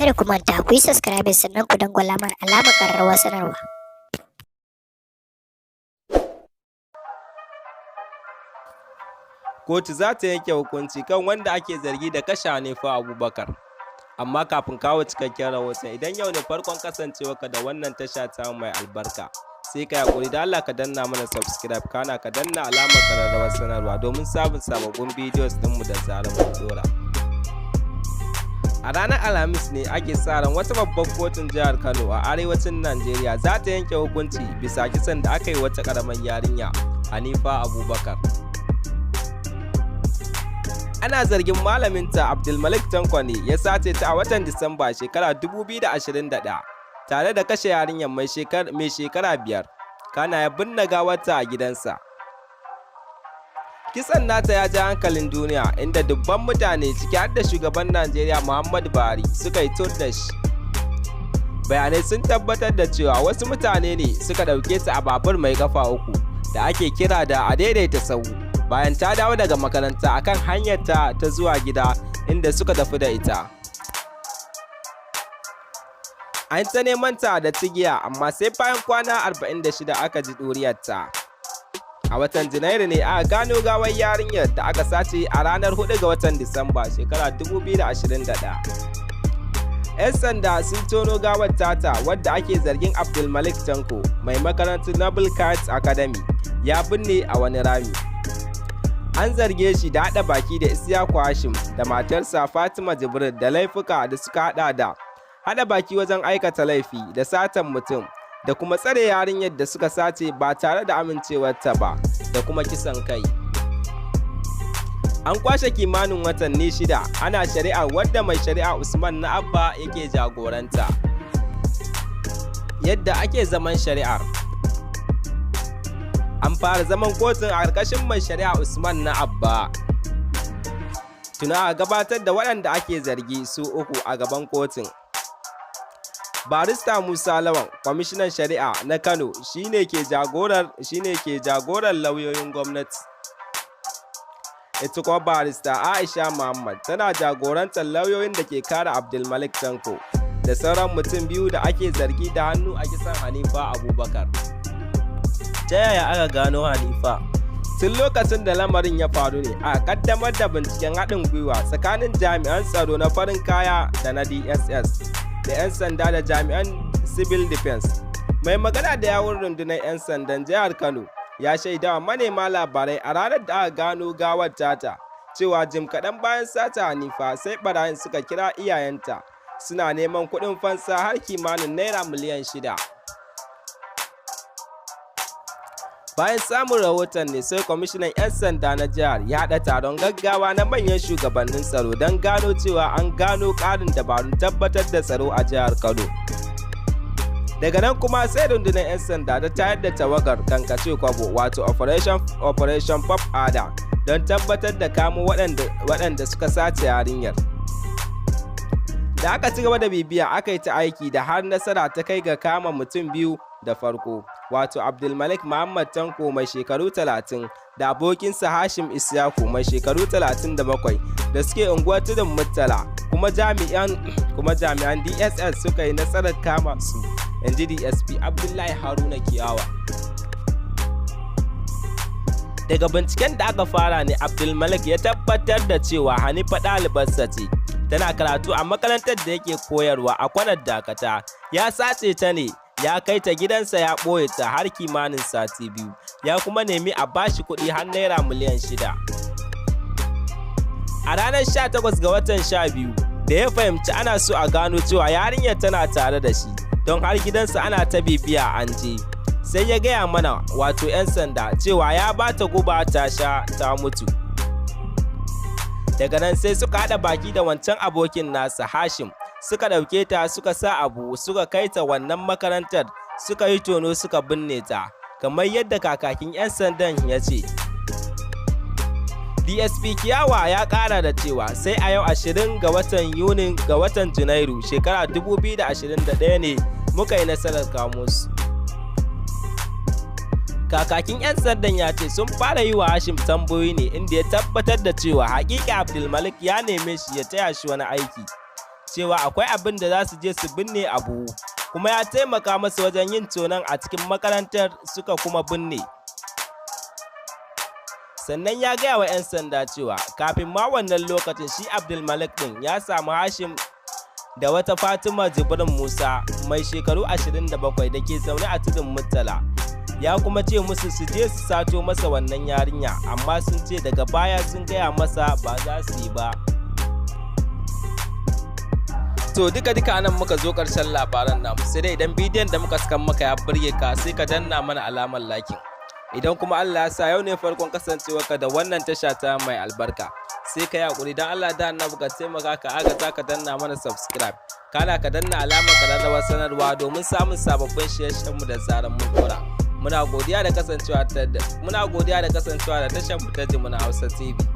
Kada ku manta ku yi subscribe, sannan ku dangwala mana alamar ƙararrawar sanarwa. Kotu za ta yanke hukunci kan wanda ake zargi da kashe Hanifa Abubakar. Amma kafin kawo cikakken rahoton, idan yau ne farkon kasancewarka da wannan tasha ta mai albarka, sai ka hakuri da Allah ka danna mana subscribe, kana ka danna alamar kararrawar sanarwa domin samun sababbin videos ɗinmu da zarar mun dora. A ranar Alhamis ne ake sa ran wata babbar kotun jihar Kano a arewacin Najeriya za ta yanke hukunci bisa kisan da aka yi wata ƙaramar yarinya, Hanifa Abubakar. Ana zargin malaminta Abdulmalik Tanko ne ya sace ta a watan Disamba shekara 2021 tare da kashe yarinyar mai shekara 5, kana ya binne gawarta a gidansa. Kisan nata ya ja hankalin duniya, inda dubban mutane, ciki har da shugaban Najeriya Muhammadu Buhari, suka yi tur da shi. Bayanai sun tabbatar da cewa wasu mutane ne suka ɗauke ta a babur mai kafa uku da ake kira da adaidaita sahu bayan ta dawo daga makaranta akan hanyarta ta zuwa gida, inda suka tafi da ita. An ta neman ta da cigiya, amma sai bayan kwana 46 aka ji ɗuriyarta. A watan Janairu ne aka gano gawar yarinyar da aka sace a ranar 4 ga watan Disamba shekara 2021. 'Yan sanda sun tono gawar tata, wadda ake zargin Abdulmalik Tanko mai makarantar Noble Cats Academy ya binne a wani rami. An zarge shi da haɗa baki da Isyaku Hashim da matarsa Fatima Jibril da laifuka da suka haɗa da haɗa baki wajen aikata laifi da satan mutum da kuma tsare yarinyar da suka sace ba tare da amincewarta ba da kuma kisan kai. An kwashe kimanin watanni 6 ana shari'ar, wadda mai shari'a Usman na Abba yake jagoranta. Yadda ake zaman shari'ar. An fara zaman kotun a ƙarƙashin mai shari'a Usman na Abba. Tuna a gabatar da waɗanda ake zargi su uku a gaban kotun. Barista Musa Lawan, kwamishinan shari'a na Kano, shine ke jagorar lauyoyin gwamnati. Ita kuma Barista Aisha Muhammad tana jagorantar lauyoyin da ke kare Abdulmalik Tanko da sauran mutum biyu da ake zargi da hannu a kisan Hanifa Abubakar. Ta yaya aka gano Hanifa? Tun lokacin da lamarin ya faru ne a kaddamar da binciken haɗin gwiwa tsakanin jami'an tsaro na farin kaya da na DSS da 'yan sanda da jami'an civil defense. Mai magana da yawun rundunar 'yan sandan jihar Kano ya shaidawa manema labarai a ranar da aka gano gawar tata cewa jim kaɗan bayan sata Hanifa, sai barayin suka kira iyayenta suna neman kuɗin fansa har kimanin naira miliyan 6. Bayan samun rahoton ne sai kwamishinan 'yan sanda na jihar ya haɗa taron gaggawa na manyan shugabannin tsaro don gano cewa an gano ƙarin dabarun tabbatar da tsaro a jihar Kano. Daga nan kuma sai rundunar 'yan sanda ta tayar da tawagar kankace kwabo, wato Operation Pop Ada, don tabbatar da kamo waɗanda suka sace yarinyar. Da aka ci gaba da bibiya, aka yi ta aiki da har nasara ta kai ga kama mutum biyu da farko, wato Abdulmalik Muhammad Tanko mai shekaru 30 da abokinsa Hashim Isyaku mai shekaru 37 da suke unguwar Tudun Murtala, kuma jami'an DSS suka yi nasarar kama su, inji DSP Abdullahi Haruna Kiyawa. Daga binciken da aka fara ne Abdulmalik ya tabbatar da cewa Hanifa ɗalibarsa ce, tana karatu a makarantar da yake koyarwa a Kwanar Dakata. Ya sace ta ne, ya kai ta gidansa, ya ɓoye ta har kimanin sati 2, ya kuma nemi a bashi kuɗi har naira miliyan 6. A ranar 18 ga watan 12, da ya fahimci ana so a gano cewa yarinyar tana tare da shi, don har gidansa ana ta bibiya an je, sai ya gaya mana, wato 'yan sanda, cewa ya ba ta guba ta sha ta mutu. Daga nan sai suka haɗa baki da wancan abokin nasa Hashim, suka ɗauke ta, suka sa abu, suka kai ta wannan makarantar, suka yi tono, suka binne ta, kamar yadda kakakin 'yan sandan ya ce. DSP Kiyawa ya ƙara da cewa sai a yau 20 ga watan Yunin ga watan Janairu shekara 2021 ne muka yi nasarar kamo su. Kakakin 'yan sandan ya ce sun fara yi wa Hashim tambayoyi ne, inda ya tabbatar da cewa hakika Abdulmalik ya neme shi ya taya shi wani aiki. Cewa akwai abin da za su je su binne a buhu, kuma ya taimaka masu wajen yin tonon a cikin makarantar suka kuma binne. Sannan ya gaya wa 'yan sanda cewa kafin ma wannan lokacin, shi Abdulmalik ɗin ya samu Hashim da wata Fatima Jibrin Musa mai shekaru 27 da ke zaune a Tudun Murtala, ya kuma ce musu su je su sato masa wannan yarinya, amma sun ce daga baya sun gaya masa ba za su yi ba. To, duka duka anan muka zo ƙarshen labaran namu. Sai dai idan bidiyon da muka saka maka ya burge ka, sai ka danna mana alamar liking. Idan kuma Allah ya sa yau ne farkon kasancewarka da wannan tasha ta mai albarka, sai ka yi hakuri, don Allah da Annabi ka taimaka ka agaza ka danna mana subscribe, kana ka danna alamar kararrawar sanarwa domin samun sababbin shirye-shiryenmu da zaran mun dora. Muna godiya da kasancewa da tashar mu ta Jimina Hausa TV.